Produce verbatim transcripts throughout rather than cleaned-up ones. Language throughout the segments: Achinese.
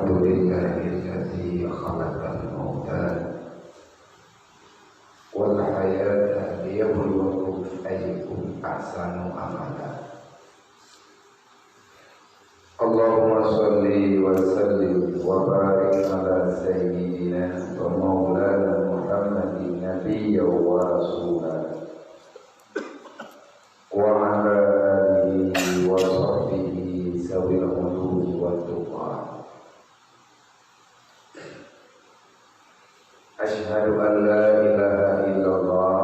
Alhamdulillahilladzi khalaqal mauta wal hayata liyabluwakum ayyukum ahsanu amala. Allahumma shalli wa sallim wa barik ala sayyidina wa maulana Muhammadin nabiyya wa rasula, wa ala alihi wa sahbihi zawil ulumi wat tuqa. Asyhadu an la ilaha illallah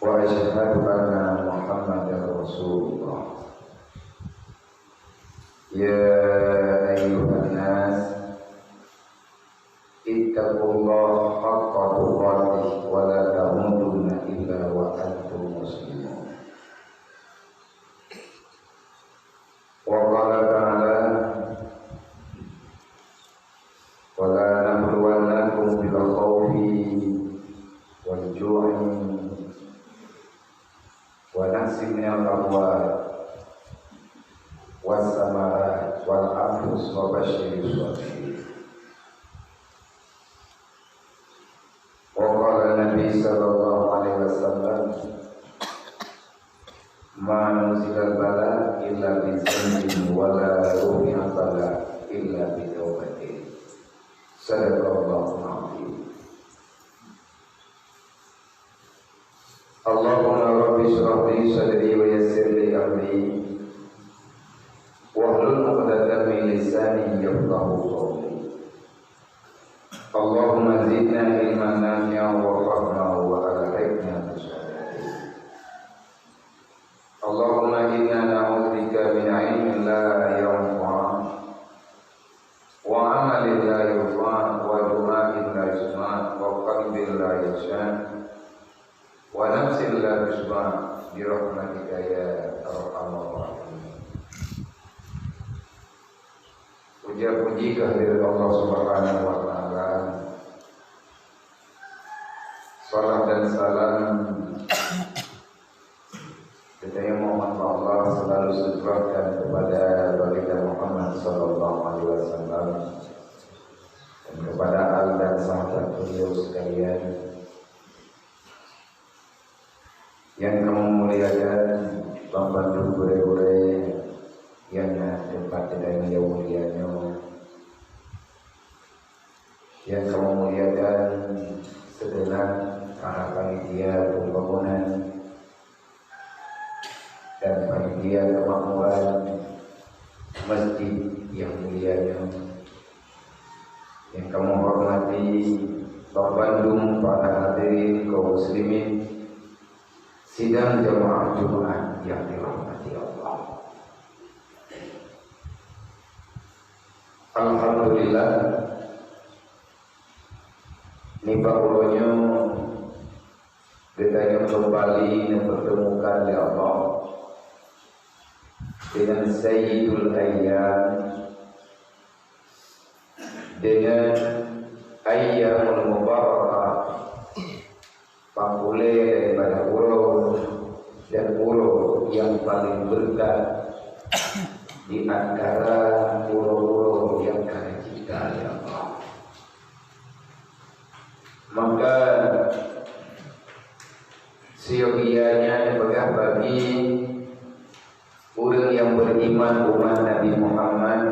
wa asyhadu anna Muhammadar Rasulullah. Ya ayyuhan nas, ittaqullaha haqqa tuqatih wa la tamutunna illa wa antum muslimun. Wa qala ta'ala, "Wa la nabluwannakum bil khawfi wal ju'i wa naqsin minal amwal was samarat wal anfus wa basyiris sabirin." Wa qala Nabi sallallahu alaihi wasallam, "Ma nuzilal bala illa bi dhanbin wa la rufi'al bala illa bi taubatin." Sadaqallahul azim. Allahumma rabbi shrah li sadri wa yassir li amri wahlul 'uqdatam min lisani yafqahu qawli. Allahumma zidna ilman nafi'an wa fahma wa alhiqna bis shalihin. Allahumma inna na'udzubika min ilmin la yanfa' wa amalin la yurfa' wa du'ain la yusma' wa qalbin la yakhsha' wa nafsin la tasyba' bi rahmatika ya arhamar rahimin. Puja-puji keuhadirat Allah Subhanahu wa Ta'ala. Salam dan salam kita yang mohon Allah selalu sejahtera kepada Baginda Muhammad sallallahu alaihi wasallam dan kepada al dan sahabat beliau sekalian. Nyang kamoe muliakan, banmandum gurée-gurée nyang na teumpat teurimong nyang mulia nyoe. Nyang kamoe muliakan segenap para panitia pembangunan dan panitia kemakmuran masjid nyang mulia nyoe. Nyang kamoe hormati banmandum para hadirin kaum muslimin sidang jamaah Jumaat nyang dirahmati Allah. Alhamdulillah, nibak uroe nyoe geutanyoe keumbali neupeurteumukan lé Allah dengan Sayyidul Ayyam, dengan Ayyamul Mubarakah, pangulée daripada uroe dan uroe nyang paleng beureukat di antara uroe-uroe nyang ka geucebta lé Allah. Maka, siyogianya neupeugah bagi ureuëng nyang beriman umat Nabi Muhammad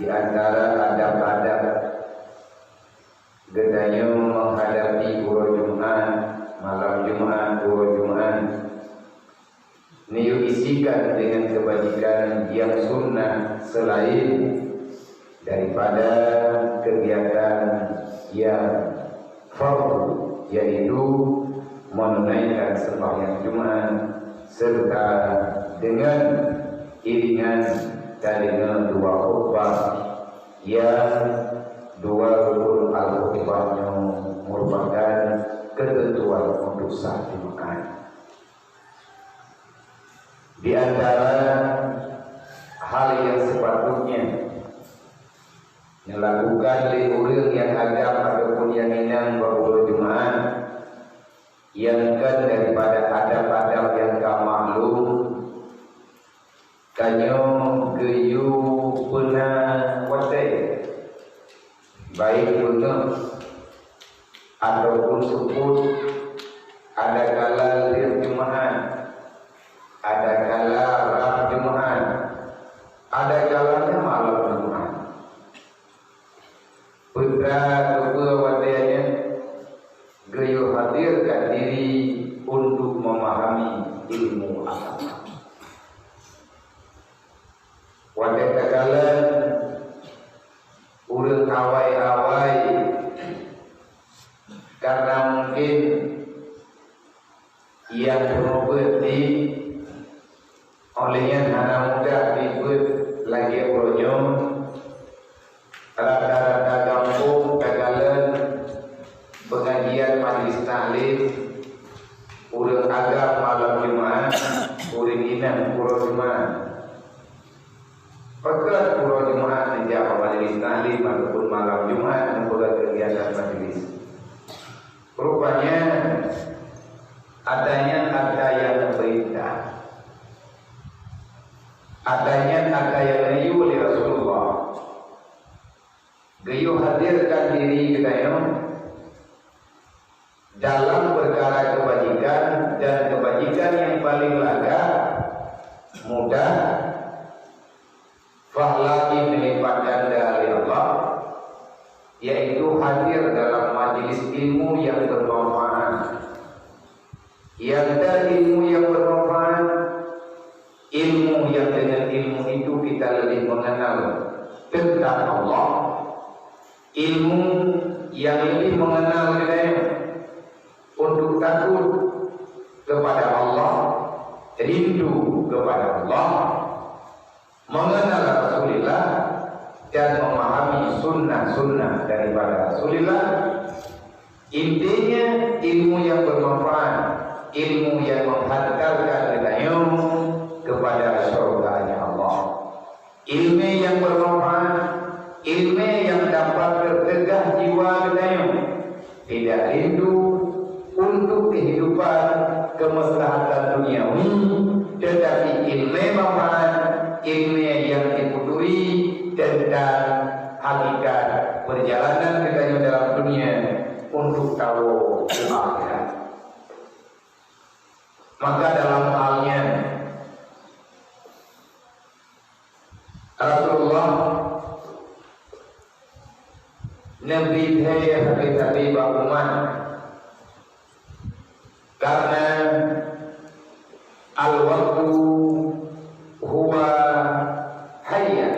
di antara adab-adab geutanyoe menghadapi uroe Jumaat, malam Jumaat, uroe Jumaat. Neuyue isikan dengan kebajikan nyang sunnah selain daripada kegiatan nyang fardu, yaitu menunaikan sembahyang Jumaat serta dengan iringan tadeungoe dua khutbah nyang dua rukun al-khutbah nyoe merupakan ketentuan untuk sah Jumaat. Di antara hal nyang sepatutnya dilakukan lé ureuëng nyang agam ataupun nyang inong bak uroe Jumaat, nyang kon daripada adab-adab nyang ka maklum, Tanyoe geuyue peuna watée, baik beungoh ataupun seupôt, adakala lheueh Jumat, adakala rab Jumat, adakala malom Jumat. Peue teuma watée nyan geuyue hadirkan diri untuk memahami ilmu agama. Watée takalon ureuëng awai-awai, karena mungkin nyang peurumpok di, óh lheueh nyan hana mudah dibeuet lagée uroe nyoe. Rata-rata gampông takalon pengajian majlis taklim, ureuëng agam malom Jumat, ureuëng inong uroe Jumat. Pakon uroe Jumat neujak majlis taklim ataupun malom Jumat neupeugah keugiatan majlis. Rupanya, ata nyan ata nyang geupeurintah. Ata nyan ata nyang geuyue lé Rasulullah. Geuyue hadirkan diri geutanyoe dalam peukara keubajikan, dan keubajikan nyang paleng lagak, mudah, pahala jih meulipatganda lé Allah, yaitu hadir dalam majlis ilmu nyang bermanfaat. Nyang ka ilmu nyang bermanfaat, ilmu nyang dengan ilmu itu kita lebih mengenal tentang Allah, ilmu nyang lebih mengenal geutanyoe untuk takut kepada Allah, rindu kepada Allah, mengenal Rasulullah dan memahami sunnah-sunnah daripada Rasulullah. Intinya, ilmu yang bermanfaat, ilmu yang menghantarkan geutanyoe kepada syurganya Allah. Ilmu yang bermanfaat, ilmu yang dapat bertegah jiwa geutanyoe. Tidak rindu untuk kehidupan kemaslahatan duniawi, tetapi ilmu manfaat, ilmu yang diputui tentang hakikat perjalanan geutanyoe dalam dunia untuk tahu ke akhirat. Maka dalam hal nyan, Rasulullah neubri thèe sabe-sabe bak umat, karena al-waqtu huwa hayah.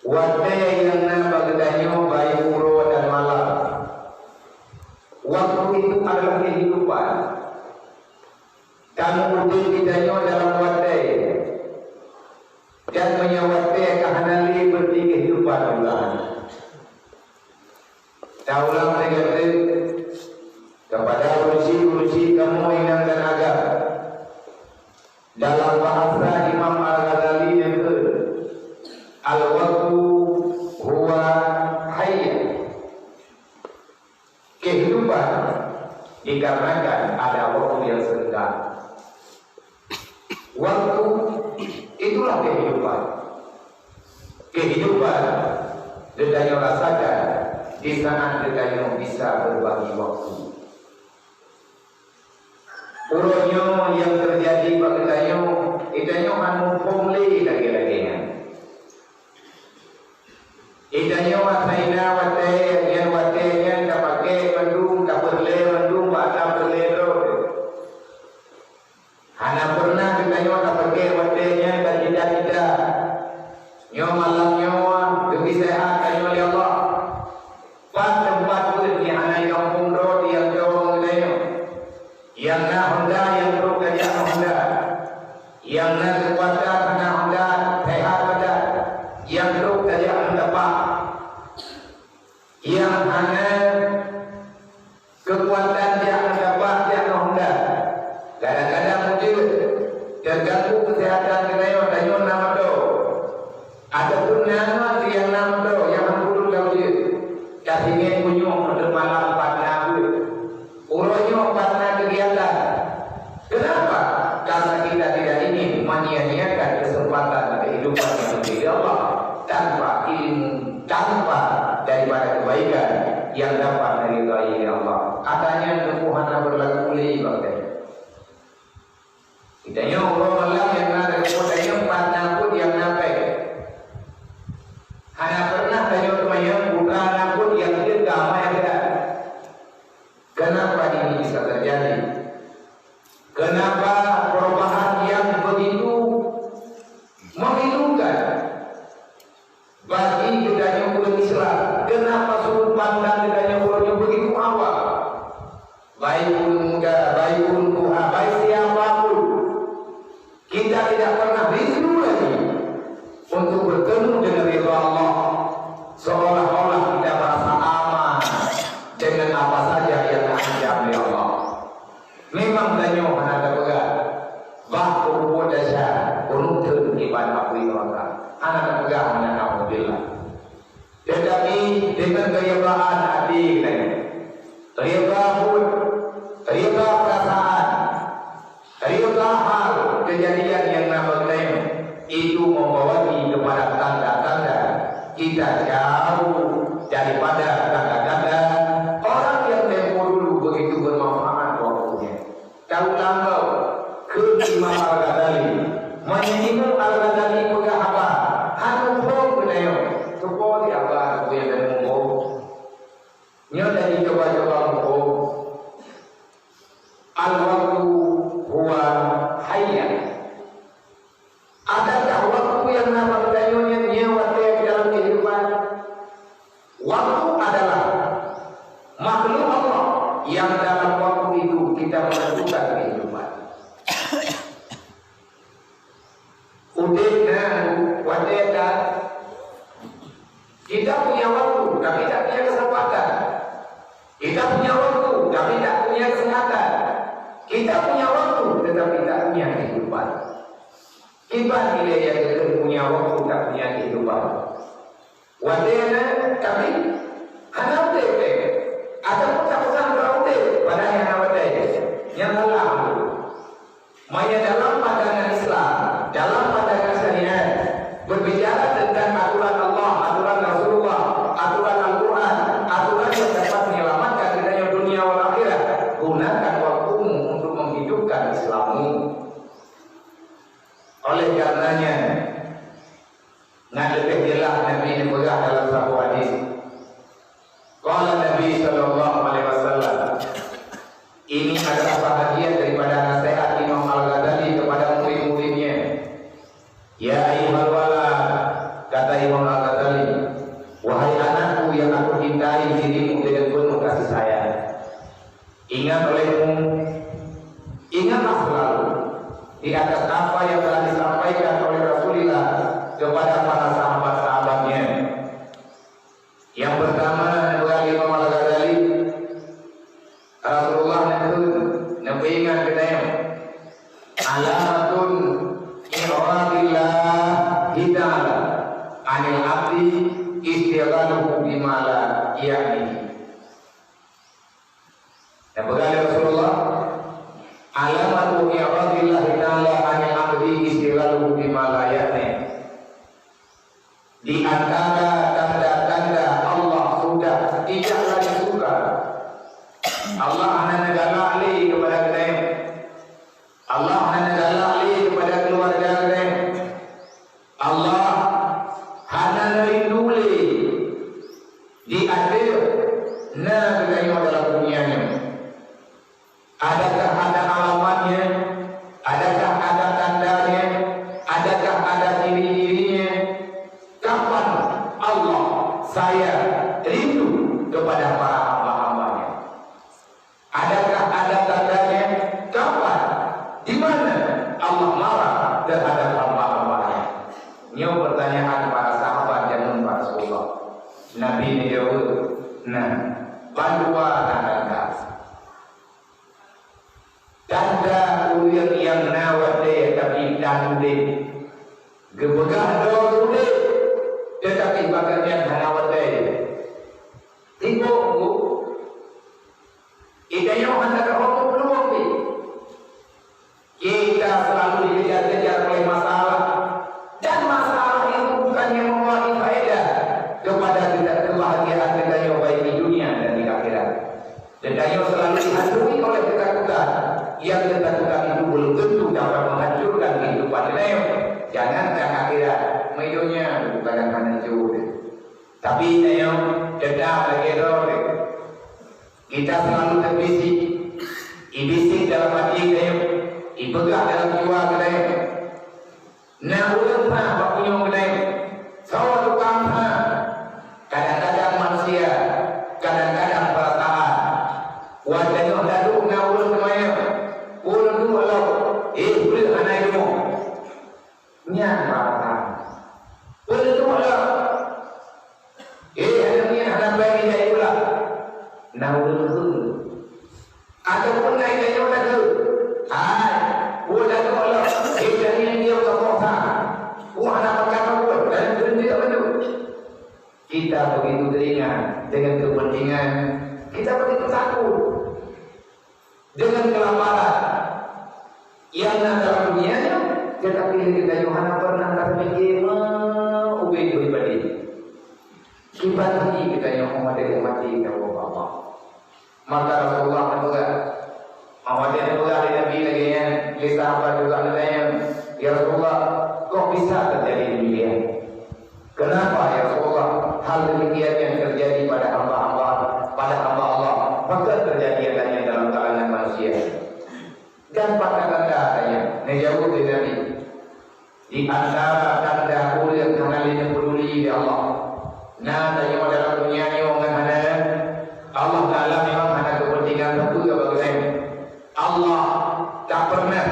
Watèe nyang na bak geutanyoe baik uroe dan malam. Waktu itu adalah kehidupan. Kamoe udép di tanyoe dalam watèe, dan meunyoe watèe ka hana lé, berarti kehidupan juga hana. Taulang lagèe kepada ureueng syiek-ureueng syiek kamoe inong dan agam. Dalam bahasa Imam Al-Ghazali neukheun, "Al-waqtu huwa hayah." Kehidupan dikarenakan ada waktu yang sebentar. Waktu itulah kehidupan. Kehidupan geutanyoe rasakan di saat geutanyoe bisa berbagi waktu. Uroe nyoe nyang teujadi bak geutanyoe, geutanyoe hana muphom lé lagèe-lagèe nyan. Geutanyoe asai na watèe, nyan watèe nyan tapakék mandum, tapeureulèe mandum bak atra peureulèe droe. Hana peureunah geutanyoe tapakék watèe nyan bak cita-cita. Nyoe malam nyoe geubri seuhat tanyoe lé Allah. Pat teumpat peuet nyang hana jiteupeue droe nyang teuhong geutanyoe. Nyang na honda nyang trok tajak ngon honda. Nyang na keukuatan hana honda, seuhat badan. Nyang trok tajak ngon tapak. Nyang hana keukuatan jak ngon tapak, jak ngon honda. Kadang-kadang mujeuet, teuganggu keuseuhatan geutanyoe, tanyoe na meudo. Ataupun na ngon nyang na meudo, nyang hana meudo lam jeuet. Tasingét punyueng meunteuk malam pat na beuet. Uroe nyoe pat na keugiatan. Kenapa? Karena kita tidak ingin Uroe malam nyang na lagèe peue tanyoe, pat na peuet nyang na pèng. Hana pernah tanyoe teumanyong putra na peuet nyang jeuet keu amai akhirat. Kenapa ini bisa terjadi? Kenapa perubahan yang begitu memilukan bagi geutanyoe ureueng Islam? Kenapa sudut pandang geutanyoe ureueng nyoe begitu awam? Baik ureueng muda, baik ureueng tuha, baik siapa pun, kita tidak pernah rindu lagi untuk bertemu dengan ridha Allah, seolah-olah kita merasa aman dengan apa saja yang diancam oleh Allah. Memang tanyoe hana tapeugah bah peubuet desya, peununtut iban apui neuraka. Hana tapeugah meunan, naudzubillah. Tetapi dengan keridhaan hati, ridha buet, ridha perasaan, ridha hal kejadian yang na bak tanyoe, itu membawa kepada tanda-tanda kita jauh daripada tanda-tanda orang yang tempo dulu begitu bermanfaat waktunya. Tahu tanggau keu Imam Al-Ghazali. Meunyoe Imam Al-Ghazali peugah haba, hana muphom geutanyoe. Cuba di haba, cuba nyang muphom. Nyoe jadi cuba-cuba muphom. Al-waqtu huwa hayah. Adakah waktu yang na bak geutanyoe nyan, nyoe watèe dalam kehidupan? Waktu adalah makhluk Allah yang dalam waktu itu kita menentukan kehidupan. Udép na watèe ka. Kita punya waktu, tapi tak punya kesempatan. Kita punya waktu, tapi tak punya kesehatan. Kita punya waktu, tetapi tak punya kehidupan. Kiban ilèe nyang geukheun punya waktu tak punya kehidupan. Watèe na, tapi hana udép lé. Ataupun tak peugah hana udép, padahai hana watèe. Nyang salah tu. Maka dalam pandangan Islam, dalam pandangan syariat, berbicara tentang aturan Allah, aturan Rasulullah, aturan Al-Quran, aturan yang dapat menyelamatkan kita dunia wal akhirat, gunakan waktumu untuk menghidupkan Islammu. Oleh karenanya, nyan leubeh jeulaih Nabi neupeugah dalam saboh hadis. Qala Nabi sallallahu alaihi wasallam, ini adalah bahagian daripada nasihat Imam Al-Ghazali kepada murid-muridnya. "Ya ayyuhal walad," kata Imam Al-Ghazali, "wahai anakku yang aku cintai dirimu dengan penuh kasih sayang." Ingat olehmu, ingatlah selalu di atas apa yang telah disampaikan oleh Rasulullah kepada para sahabat-sahabatnya. Yang pertama, neupeugah Imam Al-Ghazali, Rasulullah neukheun, neupeuingat keu tanyoe, "Alamatun i'radillahi ta'ala 'anil 'abdi istighaluhu bima la ya'nihi." Neupeugah lé Rasulullah, "Alamatu i'radillahi ta'ala 'anil 'abdi istighaluhu bima la ya'ni." Di antara tanda-tanda Allah sudah tidak lagi suka, Allah hana neugalak lé keupada geutanyoe. Allah hana galak lé keupada keuluwarga geutanyoe. Allah hana neurindu lé di ateueh na geutanyoe dalam dunia nyoe. Adakah ada alamatnya? Adakah ada tandanya? Adakah ada ciri-cirinya? Kapan Allah sayang, rindu kepada para hamba-hambanya? Adakah ada tandanya? Kapan? Di mana Allah marah terhadap hamba-hamba-Nya? Nyoe pertanyaan para sahabat jameun bak Rasulullah. Nabi neujaweueb, "Nah, bandua na tanda." Tanda ureuëng nyang na watée tapi tan udeb. Geupeugah droe udeb, teutapi bak gobnyan hana watée. Tiboh, Bu. Geutanyoe hana teuhob peuluang pih. Kita selalu dikejar-kejar oleh masalah. Dan masalah itu bukannya membawa faedah kepada kita, kebahagiaan geutanyoe baik di dunia dan di akhirat. Geutanyoe selalu dihantui oleh ketakutan, yang ketakutan itu belum tentu dapat menghancurkan Tapi tanyoe tetap lagée droe. Kita selalu terbisik. Ibisik dalam hati tanyoe, ipeugah dalam jiwa geutanyoe. Na ureuëng that bak punyueng geutanyoe, soe tukang that. Kadang-kadang manusia, kadang-kadang perasaan. Watée nyoe ladôm na ureuëng teumanyong, "Peue lôn duek lom? Eh, peue hana ilmu?" Nyan bahasa. Peue lôn duek lom? Eh, aneuk nyan hana pai mita ié pula. Na ureuëng kheun. Ataupun na itanyoe takheun. Hai, peue lôn duek lom? Eh, tanyoe nyoe ka boh sa. Wah, hana pakai apa-apa. Dan geundek mandum. Kita begitu teringat dengan kepentingan. Kita begitu takut. Dengan kelaparan nyang na dalam dunia nyoe, tetapi lé geutanyoe hana pernah tapike meuubit pribadi. Kiban jih geutanyoe meudeh mati keu Allah. Maka Rasulullah geupeugah, awak nyan geupeugah lé Nabi lagée nyan, lé sahabat juga nyan, "Ya Rasulullah, kok bisa terjadi demikian?" Kenapa, ya Rasulullah, hal demikian yang terjadi pada hamba-hamba, pada hamba Allah? Maka terjadi adanya dalam kalangan manusia. Dan pada tanda adanya, ngejawab oleh Nabi, di antara tanda ureuëng hana lé peduli di Allah, na tanyoe dalam dunia nyoe ngon hana, Allah Taala memang hana kepentingan sapeue bagi Allah tak pernah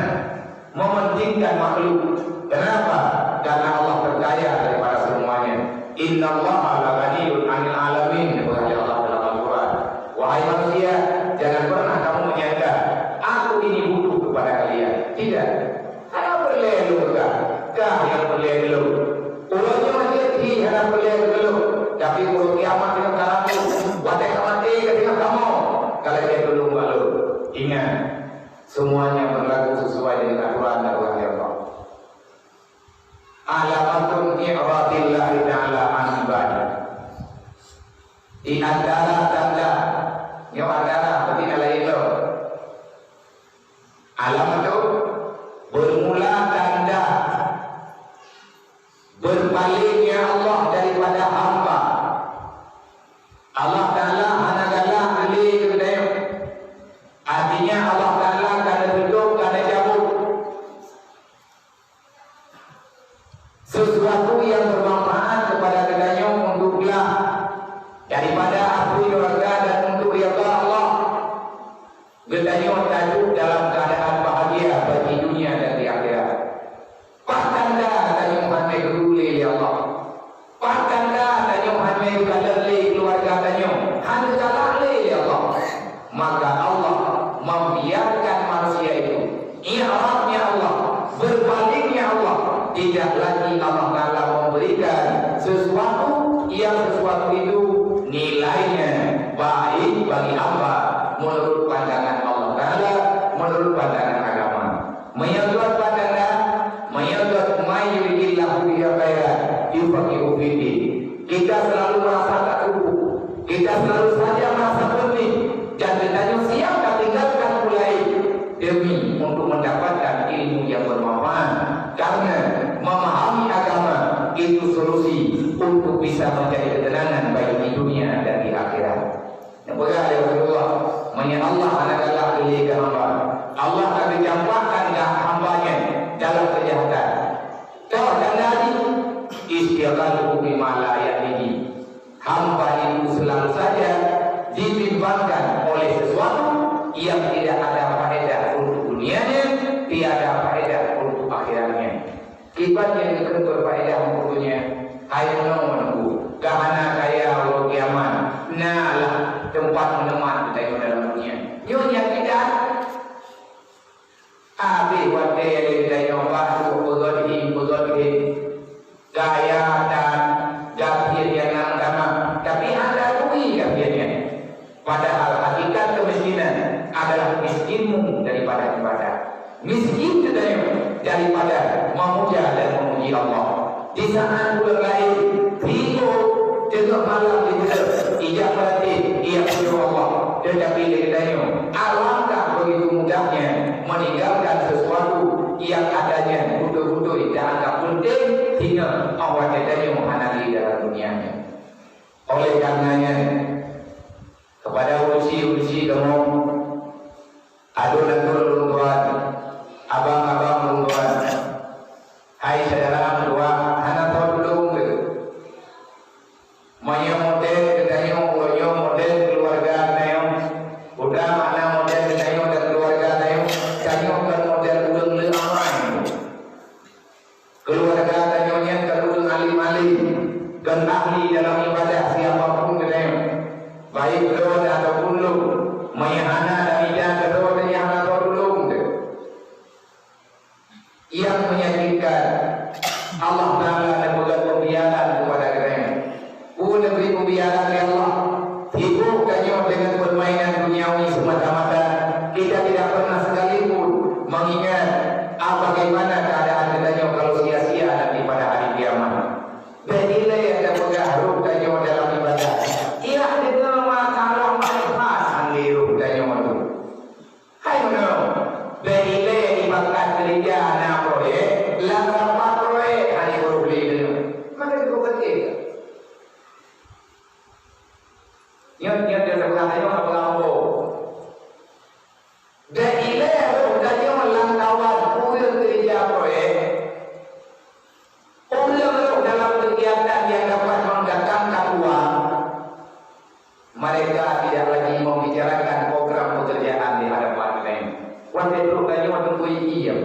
mementingkan makhluk. Kenapa? Karena Allah terkaya daripada semuanya. "Innallaha laghaniyyun 'anil 'alamin," kata Allah dalam Al-Quran. Wahai manusia, jangan pernah kamu menyangka aku ini butuh kepada kalian. Tidak. Hana peureulée lôn kah, kah nyang peureulée lôn. Uroe nyoe jeuet hi hana peureulée lôn, tapi uroe kiamat nyoe ka rayeuk, watée ka maté ka tinggai kamoe, ka lagée tulông bak lôn. Ingat, semuanya berlaku sesuai dengan aturan dan wahyu Allah. Alamatun i'radillahi ta'ala 'an ibadi. Di antara tanda, nyoe antara, berarti na laén lom. Alam tu bermula tanda berpalingnya Allah daripada hamba. Allah Taala hana galak lé keu geutanyoe. Artinya Allah Taala ka neututôp, ka neucabut sesuatu yang bermanfaat kepada geutanyoe untuk glah daripada apui nuraka dan untuk ridha Allah. Geutanyoe taduek dalam keadaan bahagia baik di dunia dan di akhirat. Pat tanda tanyoe hana geugulée lé Allah? Pat tanda tanyoe hana geukalon lé keluarga tanyoe? Hana galak lé lé Allah. Maka Allah membiarkan manusia itu, i'radnya Allah, berpalingnya Allah, tidak lagi Allah Taala memberikan sesuatu yang sesuatu itu nilainya baik bagi hamba menurut pandangan Allah Taala, menurut pandangan agama. Meunyoe geutanyoe, meunyoe geutanyoe, "May yuridillahu bihi khairan yufaqihu fiddin." Kita selalu merasa tak cukup. Kita selalu saja merasa penting. Dan geutanyoe siap tatinggalkan ulai demi untuk mendapatkan ilmu yang bermanfaat. Karena memahami agama itu solusi untuk bisa menjadi ketenangan baik di dunia dan di akhirat. Nyang peugah lé Rasulullah, meunyoe Allah hana galak lé keu hamba, Allah ka geucampakkan keu hamba nyan dalam keujahatan. Toh tanda jih, istighaluhu bima la ya'nihi. Hamba itu selalu saja dibimbangkan oleh sesuatu yang tidak ada faedah untuk dunianya, tiada faedah untuk akhiratnya. Kiban nyang geukheun berfaedah untuk dunia, hai meunyoe meununggu, ka hana kaya uroe kiamat, na lah teumpat meuneumpat geutanyoe dalam dunia. Nyoe nyang kiban. Habéh watée lé geutanyoe bak peugét hi, peugét hi. Kaya dan gasien nyang na meutamah, tapi hana turi gasien nyan. Padahal hakikat kemiskinan adalah miskinmu daripada ibadah. Miskin geutanyoe daripada memuja dan memuji Allah. Di saat ureuëng laén tibo teungoh malam di jeuet, ijak meuratéb, ijak pujoe Allah. Teutapi lé geutanyoe, alangkah begitu mudahnya meninggalkan sesuatu yang adanya beutôi-beutôi dan anggap penting, sehingga Allah geutanyoe hana lé dalam dunia nyoe. Oleh karena nyan, kepada ureuëng sie-ureuëng sie kamoe, aduen-aduen ulôn tuan, abang-abang ulôn tuan, hai syedara meutuah, hana soe tulông teuh. Meunyoe model geutanyoe, uroe nyoe model keuluwarga geutanyoe, udeb hana model geutanyoe dan keuluwarga tanyoe, tanyoe kon model ureuëng le amai. Keuluwarga tanyoe nyan kon ureuëng alim-alim, kon ahli dalam ibadah siapa pun geutanyoe, baik droe ataupun lôn, meunyoe hana damija keudroe tanyoe hana soe tulông teuh. Yang menyakitkan, Allah Ta'ala neupeugét pembiaran kepada geutanyoe. Peue neubri pembiaran lé Allah? Sibuk tanyoe deungon permainan duniawi semata-mata. Kita tidak pernah sekalipun mengingat, ah, bagaimana keadaan geutanyoe kalau sia-sia nanti pada hari kiamat. Bék ilée tapeugah rôh tanyoe dalam ibadah. Iyak deungoe masalah manfaat lé rôh tanyoe tu. Hai meunoe, bék ilée ibakat keureuja na proyek, lam rapat proyek hana jipeureulee deungoe. Maka jipeukeunting. Nyoe, nyoe dia teupeugah tanyoe ka peungampô. Bék ilée rôh tanyoe lam kawan ureuëng keureuja proyek. Ureuëng rôh dalam kegiatan yang dapat mendatangkan uang, mereka tidak lagi membicarakan program pekerjaan di hadapan lain. Watée trok tanyoe teungku iem,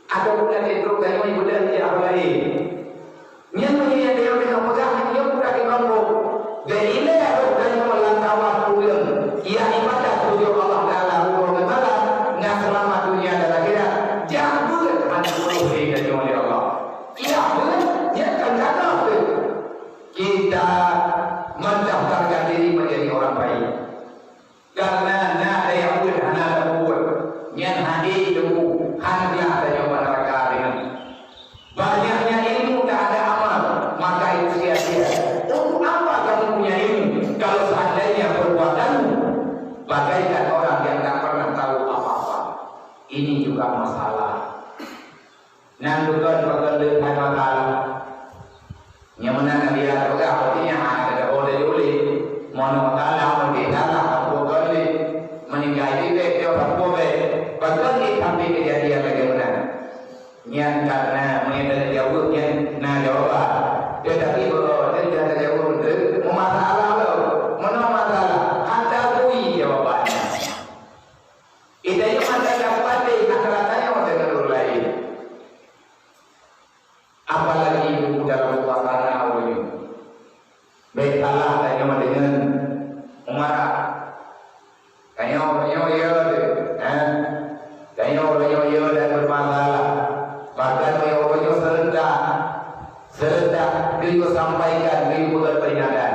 ataupun watée trok tanyoe ibadah di hal lain. Nyan meunyoe tanyoe teuka peugah nyoe budak imam boh. Bék ilée rôh tanyoe lam kawan ureuëng, ya ibadah tujoh Allah Taala uroe ngon malam, ngon seulamat dunia dan akhirat. Jak beuet hana peureulee tanyoe lé Allah. Iya, beuna, nyan kan cakap tu. Kita mendaftarkan diri menjadi orang baik. Karena na daya buet hana tabuet, nyan hana teungku, hana glah tanyoe bak neuraka deungon. Banyaknya ilmu tak ada amal, maka itu sia-sia. Untuk apa kamu punya ilmu kalau seandainya perbuatanmu bagaikan orang yang tak pernah tahu apa-apa? Ini juga masalah. Nyan bukan pakon le hai masalah. Nyang meunan Nabi Allah peugah, artinya hana geutanyoe tajak ulée. Mon Allah Taala meudeh salah, pakon le. Meuninggai tibée, pakon le. Pakon le sampai kejadian lagée meunan. Nyan karena meunyoe tajaweueb nyan na jawaban. Teutapi beugoe teuh tajaweueb teuh meumasalah lom. Meunoe masalah, hana bui jawaban nyan. Geutanyoe hana dapat lé akhirat tanyoe deungon ureuëng laén. Apalagi dalam suasana uroe nyoe. Bék salah tanyoe deungon umarah. Tanyoe uroe nyoe yo deh, eh? Tanyoe uroe nyoe yo dan bermasalah. Bahkan uroe nyoe serentak. Serentak geuyue sampaikan, geuyue peugah peringatan.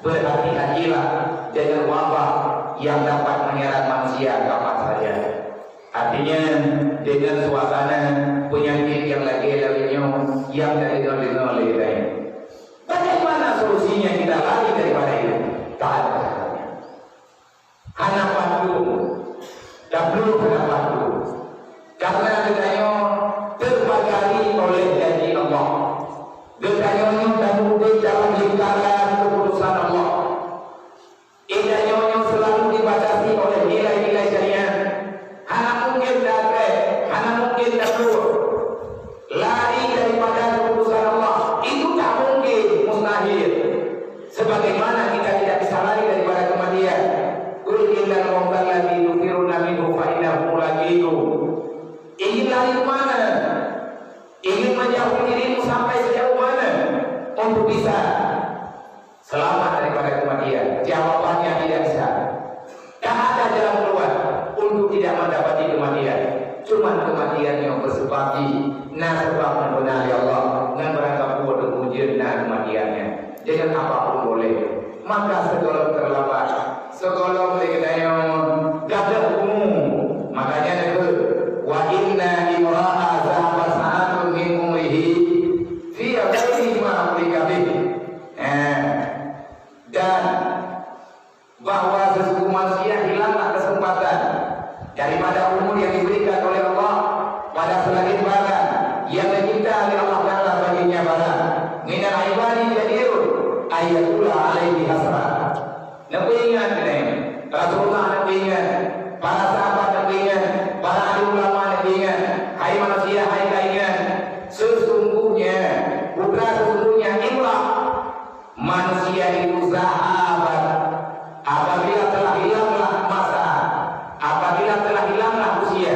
Berhati-hatilah dengan wabah yang dapat menyerang manusia kapan saja. Artinya, dengan suasana penyakit yang lagée-lagée nyoe yang tadeungoe-deungoe lé geutanyoe. Bagaimana solusinya kita lari daripada itu? Tak ada caranya. Hana pandum, dan belum hana pandum. Karena geutanyoe terbagari oleh janji Allah. Geutanyoe nyoe dan udeb dalam lingkaran keputusan Allah. Geutanyoe nyoe selalu dibatasi oleh nilai-nilai syariat. Hana mungkin dapat, hana mungkin dapat. Lari daripada keputusan Allah, itu tak mungkin, mustahil. Sebagaimana kita tidak bisa lari daripada kematian. Qul innal mautal ladzi tafirruna minhu fa innahu mulaqikum. Ingin lari ke mana? Ingin menjauhi dirimu sampai sejauh mana untuk bisa selamat daripada kematian? Jawabannya tidak bisa. Tak ada jalan keluar untuk tidak mendapati kematian. Cuman kematian nyoe beuseubabi, na seubab nyang beuna lé Allah, ngon beurangkapeue teungku jeuet na kematian nyan. Deungon apapun boleh. Maka sigohlom terlambat, sigohlom lé geutanyoe gadôh umu. Makanya neukheun, "Wa inna imra'a zahaba sa'atun min umrihi fi ghairi ma ulika bih." Eh, dan bahwa sesuatu manusia hilanglah kesempatan daripada umur yang diberikan oleh Allah pada selain barang yang diminta oleh Allah Taala baginya barang. Minal ibadi jadirun ayyakula Sesungguhnya imrah, manusia itu zahabat. Apabila telah hilanglah masa, apabila telah hilanglah usia,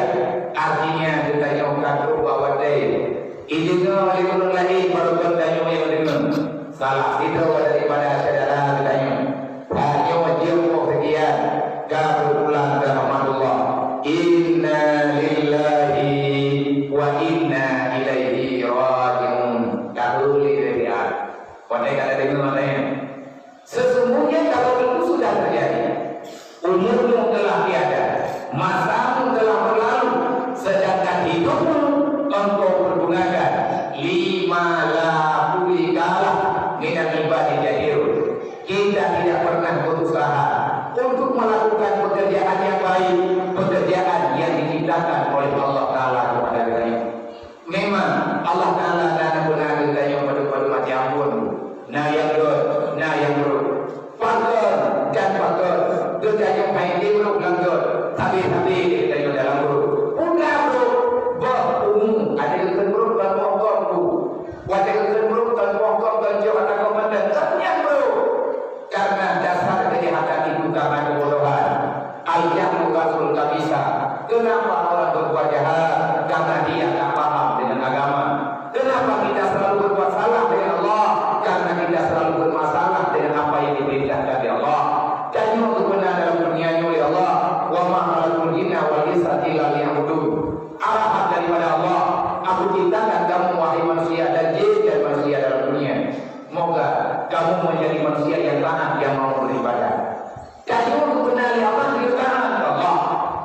artinya geutanyoe ka trok bak watèe. Ideungoe lé ureueng laén baru geutanyoe nyang deungoe. Salah sidroe daripada syedara geutanyoe, tanyoe jeuem poh seukian ka beupulang keu rahmatullah. Inna lillahi wa inna ilaihi raji'un. Ka heueh lé. Watèe ka tadeungoe nyan. Sesungguhnya kalau itu sudah terjadi, umurmu telah tiada, masamu telah berlalu, sedangkan hidupmu engkau pergunakan lima la kulikalah minal ibadi jahil. Kita tidak pernah berusaha untuk melakukan pekerjaan yang baik, pekerjaan yang diciptakan oleh Allah Ta'ala kepada kita. Memang Allah Ta'ala na beuna geutanyoe padum-padum macam pun. Na nyang gèt, na nyang brôk. Pakon dan pakon. Geutanyoe hai di brôk lam gèt. Sabe-sabe geutanyoe dalam brôk. Peue na brôk? Bah umu. Ada geukheun brôk ban pokok bu. Watèe geukheun brôk ban pokok ban jok atau komandan. Kan nyang brôk. Karena dasar kejahatan itu karena kebodohan. Al-jahlu ra'sul kabisa. Kenapa orang berbuat jahat? Karena dia tak paham dengan agama. Kenapa kita selalu berbuat salah dengan Allah? Karena kita selalu bermasalah dengan apa yang diperintahkan oleh Allah. Tanyoe geupeuna dalam dunia nyoe oleh Allah, "Wa ma khalaqtul jinna wal insa illa liya'budun." Arahan daripada Allah, "Aku ciptakan kamu, wahai manusia, dan jin dan manusia dalam dunia." Moga kamu menjadi manusia yang taat, yang mau beribadah. Tanyoe geupeuna lé Allah, geutaat keu Allah.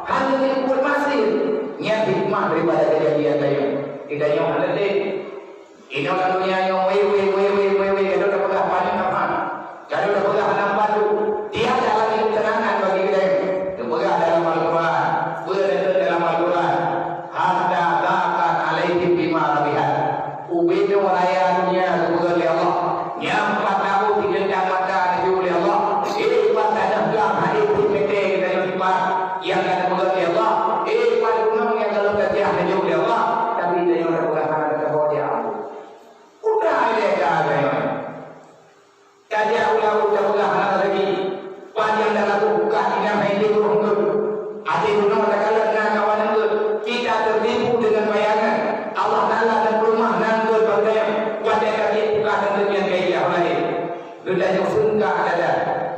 Hana geupeubuet maksiet. Nyan hikmah daripada kejadian tanyoe. Geutanyoe hana teuntèe. Inoe lam donya nyoe, wei, wei, wei, wei, wei, wei, ka lheueh tapeugah paneuk na phan. Ka lheueh tapeugah hana phan. Tiada lagi ketenangan bagi geutanyoe. Geupeugah dalam Al-Quran. Peue na dalam Al-Quran? "Hatta dhaqat 'alaihim bima rahibat." Ubé nyoe raya dunia geupeugah lé Allah. Nyang pat tahu di deundang mata neujok lé Allah. Eh, pat tanah blang hadé pih mete geutanyoe dipat nyang ka geupeugah lé Allah. Eh, pat gunong nyang ka lheueh tajak neujok lé Allah. Tapi tanyoe tapeugah hana teuka ho jak. Udah ilèe ka tanyoe. Tajak u laôt tapeugah hana lagi. Pan nyang talaku buka inong hai di ureueng geuh. Até bunoe takalon na kawan geuh. Kita tertipu dengan bayangan. Allah Ta'ala dan peurumah nan geuh bak geutanyoe. Watèe ka jibuka dan deumian kaidah laén. Geutanyoe seungkak dada.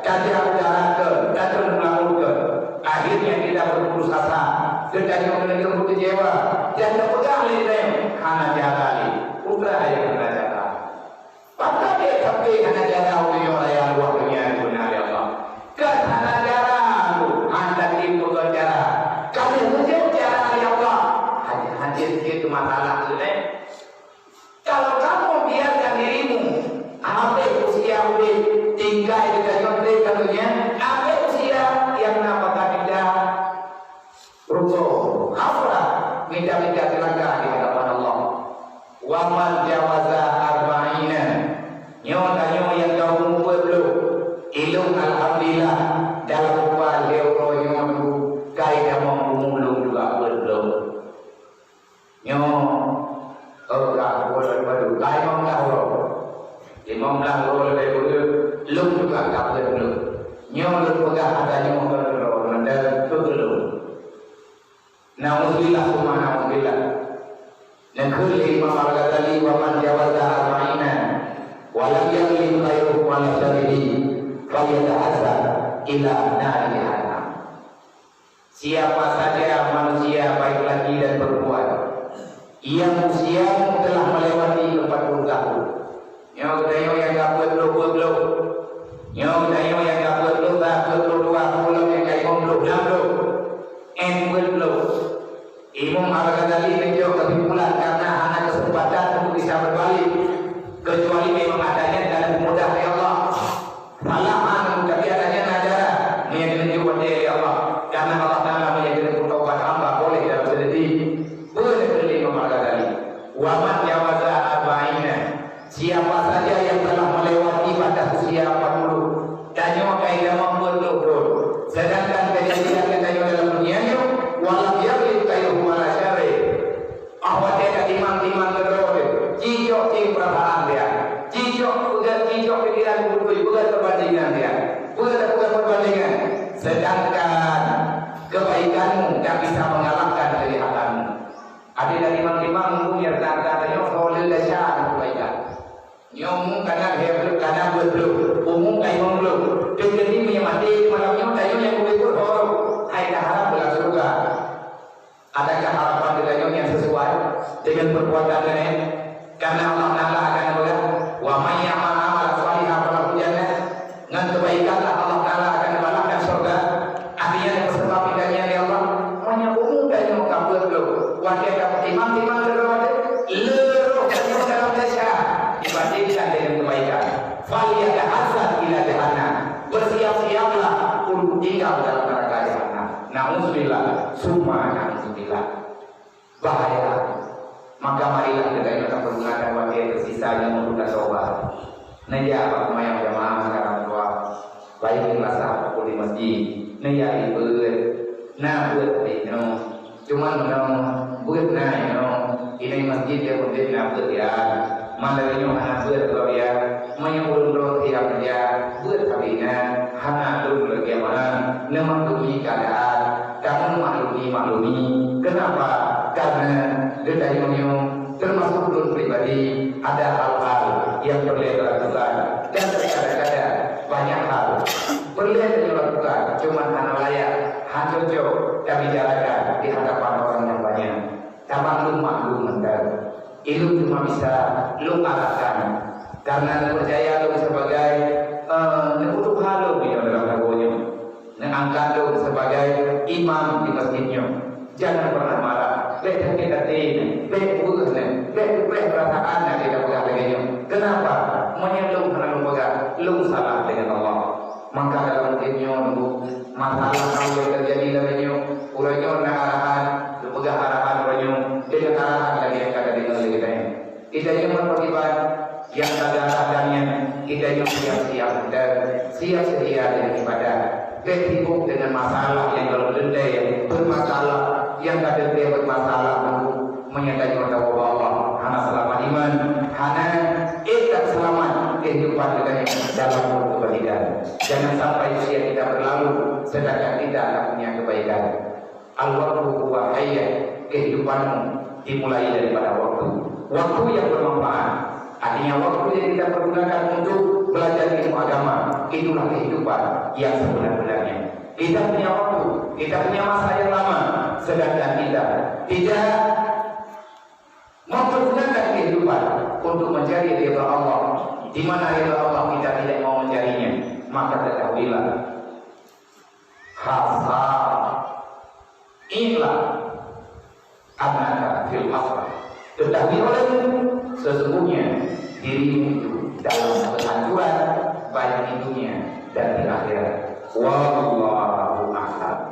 Tajak u darat geuh, tateun u laôt geuh. Akhirnya kita berputus asa. Geutanyoe keuneuk beukeucewa. Dan tapeugah lé geutanyoe, hana cara lé. Peue keuh nyang hana cara? Pakon deh sampoe hana cara uroe nyoe raya luwah donya geupeuna lé Allah? Kan hana cara tu, hana tipu cara. Ka lheueh geujok cara lé Allah. Hana, hana jeuet keu masalah tu, eh. Kalau kamu biarkan dirimu, habéh usia udép, tinggai di kayong tré ka donya, habéh usia nyang na bak kita. Rugoe, hafrah, mita-mita ceulaka di hadapan Allah. Wa man jawaza arba'ina. Nyoe tanyoe nyang ka umu peuet ploh. Ilôn alhamdulillah, dalam dua lhèe uroe nyoe tu, kai tamong umu lôn juga peuet ploh. Nyoe, oh, ka, uroe baru, ka limong blah uroe. Limong blah uroe leubeh kureueng, lôn juga ka peuet lôn. Nyoe lôn peugah ata nyoe keu droe, mantong keu lôn. Naudzubillah, summa naudzubillah. Neukheun lé Imam Al-Ghazali, "Wa man jawaza arba'ina, wa lam yaghlib ghairuhu ala syarrihi, falyatahassa ila nari jahannam." Siapa saja manusia, baik laki dan perempuan, yang usianya telah melewati empat puluh tahun. Nyoe geutanyoe nyang ka peuet ploh, peuet ploh. Nyoe geutanyoe nyang ka peuet ploh, ka peuet ploh dua, peuet ploh nyang ka limong ploh, nam ploh. Eh, peuet ploh. Imam Al-Ghazali neujok keusimpulan karena hana kesempatan untuk bisa berbalik. Kecuali memang adanya dalam mudah ya Allah. Salah anu, tapi adanya na cara meunyo keuneuk watèe lé Allah. Karena Allah Ta'ala meunyo keuneuk taubat hamba boleh dalam seudeh. Boleh keuneuk Imam Al-Ghazali. Wa man jawaza arba'ina. Siapa saja yang telah melewati batas usia empat puluh, tanyoe ka limong ploh thon. Sedangkan kejadian geutanyoe dalam dunia nyoe, wa lam yaghlib ghairuhu ala syarrihi. Ah, watèe ka timang-timang keudroe, jijok cit peurasaan dia. dalam neraka jahanam. Nauzubillah, summa nauzubillah. Bahaya. Maka marilah kita ini akan menggunakan waktu yang tersisa ini untuk bertobat. Neujak bak seumayang jamaah ngon ureueng tuha, baik di pasar ataupun di masjid. Neujak beuet. Na beuet di nyoe. Cuman meunyoe beuet na nyoe, inai masjid dia pun na beuet ya. Mandari nyoe hana beuet lom ya. Meunyoe ulôn droe siap ya, beuet tapi na hana lôn lagèe mana. Neumaklumi keadaan, kamoe maklumi-maklumi. Kenapa? Karena geutanyoe nyoe, termasuk ulôn pribadi, ada hal-hal yang perlu dilakukan. Dan terkadang-kadang banyak hal perlu dilakukan, cuman hana layak, hana cocok tabicarakan di hadapan orang yang banyak. Tamaklum-maklum mantong. Ilôn cuma bisa lôn arahkan. Karena lôn percaya lôn sebagai, eh, neutuha lôn di dalam lagu nyoe. Neuangkat lôn sebagai imam di masjid nyoe. Jangan pernah marah. Bèk sakét até nyan, bèk beuh nyan, bèk peugah perasaan nyan kita peugah lagèe nyoe. Kenapa? Meunyoe lôn hana lôn peugah, lôn salah dengan Allah. Maka dalam mungkin nyoe nunggu masalah yang terjadi dalam nyoe, uroe nyoe na arahan, geupeugah arahan uroe nyoe, dengan arahan lagi yang kada dengar lagi tadi. Kita nyoe berprivat, yang kada arahan nyan, kita nyoe siap-siap dan siap sedia dengan ibadah. Bèk sibuk dengan masalah yang kalau teuntèe bermasalah, yang kada teuntèe bermasalah nunggu. Meunyoe tanyoe tawoe bak Allah, hana seulamat iman, hana ék that seulamat keuhidupan geutanyoe dalam kebaikan. Jangan sampai usia kita berlalu, sedangkan kita tak punya kebaikan. Al-waqtu huwa hayat, kehidupanmu dimulai daripada waktu. Waktu yang bermanfaat, artinya waktu yang kita pergunakan untuk belajar ilmu agama, itulah kehidupan yang sebenar-benarnya. Kita punya waktu, kita punya masa yang lama, sedangkan kita tidak mempergunakan kehidupan untuk mencari ridha Allah, di mana ridha Allah kita tidak mau mencarinya, maka ketahuilah, hasara. Ingatlah, annaka fil hasrah. Ketahui olehmu, sesungguhnya dirimu itu dalam kehancuran, baik di dunia dan di akhirat. Wallahu a'lam.